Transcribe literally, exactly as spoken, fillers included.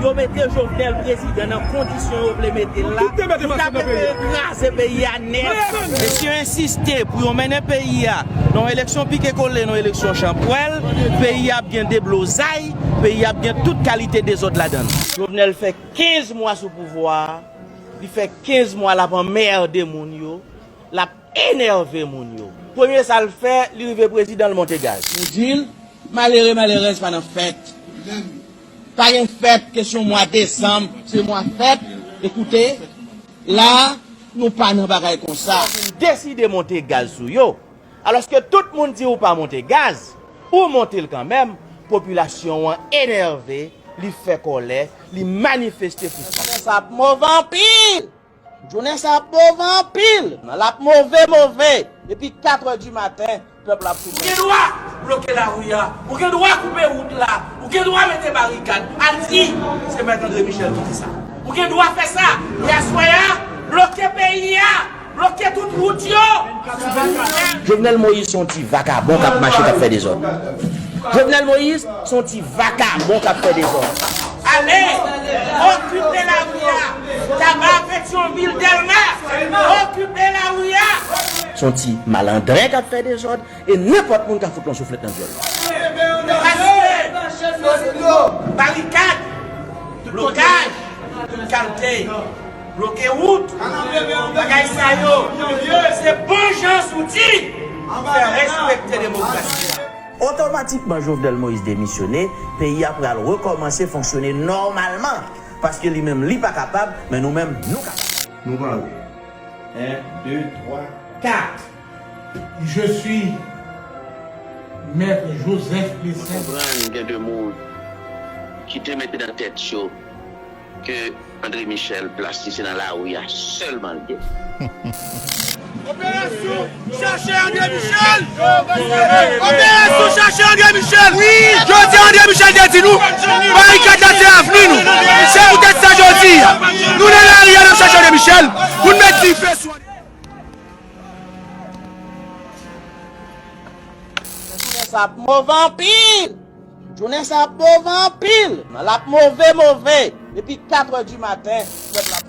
Yo mete Jovenel prezidan nan kondisyon yo vle mete l la, li t ap prefere kraze peyi a nèt. Mesye yo ensiste pou yo mennen peyi a nan yon eleksyon pike kole, nan yon eleksyon chanpwèl, peyi a ap gen deblozay, peyi a ap gen tout kalite dezòd ladan l. Jovenel fè kenz mwa sou pouvwa a, li fè kenz mwa l ap anmède moun yo, l ap enève moun yo. Premye sa l fè, li rive prezidan, l monte gaz. Nou di l, malere, malerèz pa nan fèt. Pa gen fèt, kesyon mwa desanm, se mwa fèt. Ekoute, la, nou pa nan bagay konsa. Deside monte gaz sou yo. Alòske tout moun di ou pa monte gaz, ou monte l kanmenm, popilasyon an enève, li fè kòlè, li manifeste pou sa. Sa ap move anpil! Jounen sa ap move anpil. L ap move, move. Depi katrè di maten, pèp la ap soufri. Ou gen dwa bloke lari a. Ou gen dwa koupe wout la. Ou gen dwa mete barikad. Al di, se Mèt André Michel ki di sa. Ou gen dwa fè sa. E aswè a, bloke peyi a. Bloke tout wout yo. Jovenel Moïse se yon ti vakabon k ap mache, k ap fè dezòd. Jovenel Moïse se yon ti vakabon k ap fè dezòd. Ale, okipe lari a. Taba, Petyonvil, Dèlma, okipe lari a. Se yon ti malandren k ap fè dezòd e nenpòt moun ka fout l yon souflèt nan vyòl. Paske barikad, blokaj, tout kalte, bloke wout, bagay sa yo, se bon jan zouti pou fè respekte demokrasi a. Otomatikman, Jovenel Moïse demisyone, peyi a pral rekòmanse fonksyone nòmalman. Paske li menm, li pa kapab, men nou menm, nou kapab. Nou pare. En, de, twa, kat. Je suis Maître Joseph Mwen Plessis. Konprann gen de moun ki te mete nan tèt yo ke André Michel, plas li se nan lari a sèlman l gen. Operasyon chache André Michel! Operasyon chache André Michel! Wi! Jodi a André Michel te di nou, barikad la se avni nou. Se poutèt sa jodi a, nou nan lari a, n ap chache André Michel pou n met dife sou André. Jounen sa ap move anpil! Jounen sa ap move anpil! L ap move, move! Depi katrè di maten, pèp la